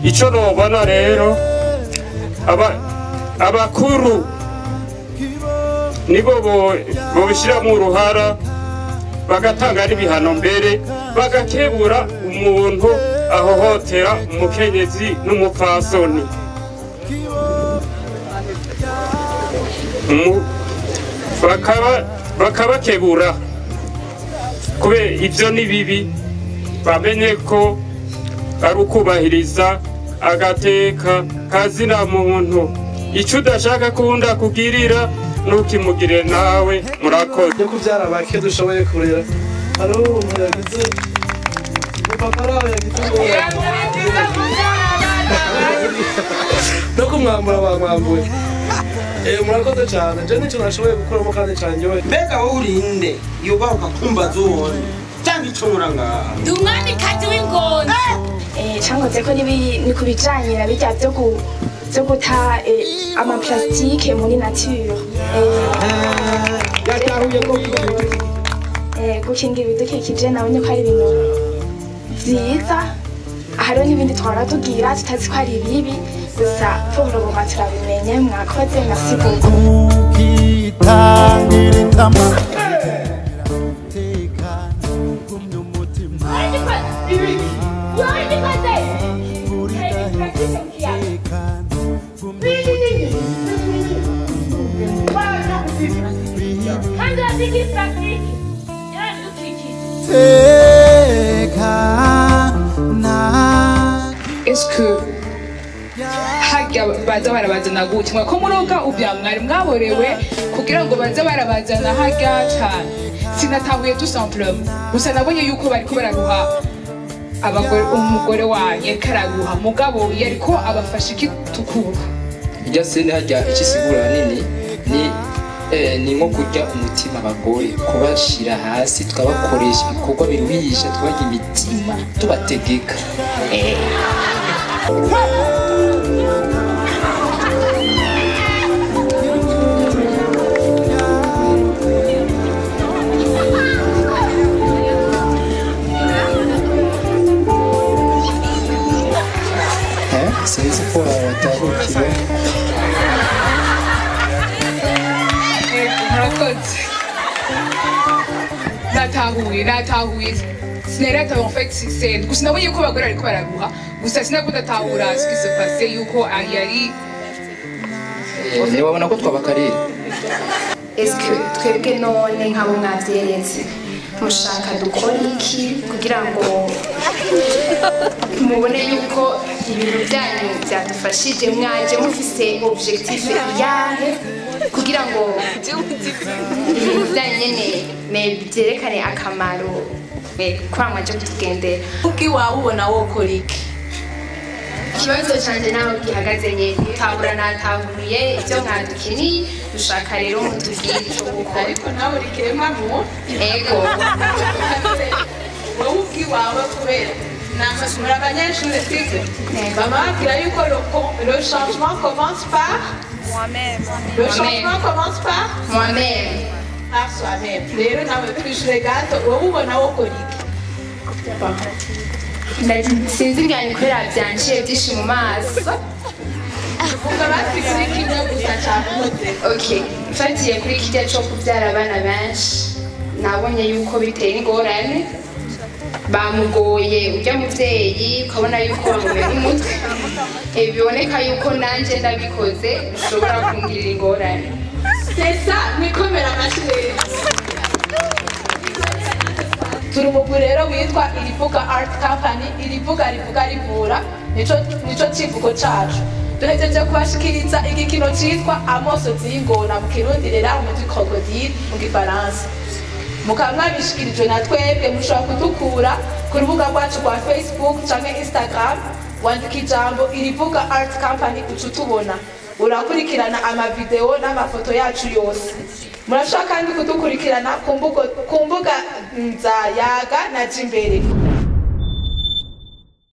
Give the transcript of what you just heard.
Icyo nobona rero abakuru nibo bobishyiramo uruhara bagatanga n'ibihano mbere bagakebura umuntu ahohotera umukenyezi n'umupfasoni. Bakabakebura kubera ibyo ni bibi, bamenye ko ari ukubahiriza agateka kazina muntu. Icyo udashaka kunda kugirira ntukimugire nawe. Murakoze. Yo kubyara bake dushoboye kurera, hariho umuntu yagize umupapa araho yagize no kumwambura bamwambuye. Murakoze cyane, je nicyo nashoboye gukuramo kandi cyanyoye. Mbega wowe urinde yubahuka kumbaza uwundi cyangwa icumura ngaha? Ndi umwamikazi w'ingona. Cankoze ko ni ku bijanye na birya vyo guta amaplastike muri nature. Yatahuye ko gukingira ibidukikije nabonye ko ari ibintu vyiza. Hariho n'ibindi twahora tugira tutazi ko ari bibi, gusa pour le moment turabimenye. Mwakoze, merci beaucoup. Est-ce que harya baza barabazana gute mwe ko muroga ubya mwari mwaborewe kugira ngo baze barabazana harya cyane? Sinatahuye tout simplement, gusa nabonye yuko bariko bararuha abagore, umugore wanyu yariko araruha, mugabo yariko abafasha iki tukuru irya sene harya ikisigura nini ni ni nko kurya umutima abagore, kubashira hasi tukabakoresha ibikorwa biruhisha, tukabarya imitima tubategeka. Sinzi ko watahukiwe. Murakoze. Natahuye sinaratahuye en fait c'est gusa nabonye yuko abagore ariko bararuha, gusa sinakudatahura ce qui se passait yuko yari ntiwabona ko twabakarira. Est-ce que twebwe none nk'abo mwavyeretse mushaka dukora iki kugira ngo mubone yuko ibintu byanyu byadufashije? Mwaje mufise objectif yahe kugira ngo ibintu byanyu nyene byerekane akamaro kwa mwaje kutugendera? Uki wawe ubona wokora iki? Ikibazo canje naho gihagaze nyene, tabura natahuriye ibyo mwadukiniye, dushaka rero mutubwire ico gukora. Ariko nawe uri kiremwa muntu. Ego. Wowe ubwiwawe kubera muri abanyeshuri sivyo? Bama babwira yuko le changement commence par moi-même. Le changement commence par moi-même. Par soi-même. Rero nawe twishure gato, wowe ubona wokora iki? Sinzi ibyanyu kubera byanciye byinshi mu maso. Vuga basi kuri kimwe gusa cakoze. Okay, mfatiye kuri kirya co kubyara abana benshi, nabonye yuko bitera ingorane. Bamugoye ujya muvyeyi ukabona yuko bamumena umutwe. Biboneka yuko nanje ndabikoze bishobora kungirira ingorane. C'est ça, mwikomera amashyi rero. Turi umugwi rero witwa Irivuga Art Company. Irivuga rivuga rivura, nico civugo cacu. Duhejeje kubashikiriza igikino citwa Amosozi y'ingona mu Kirundi, rero mu crocodile mu Gifaransa. Mukaba mwabishikirijwe na twebwe. Mushobora kudukura ku rubuga rwacu rwa Facebook canke Instagram, wandika ijambo Irivuga Art Company uca utubona. Urakurikirana amavideo n'amafoto yacu yose. Murashobora kandi kudukurikirana ku mbuga za Yaga na Jimbere.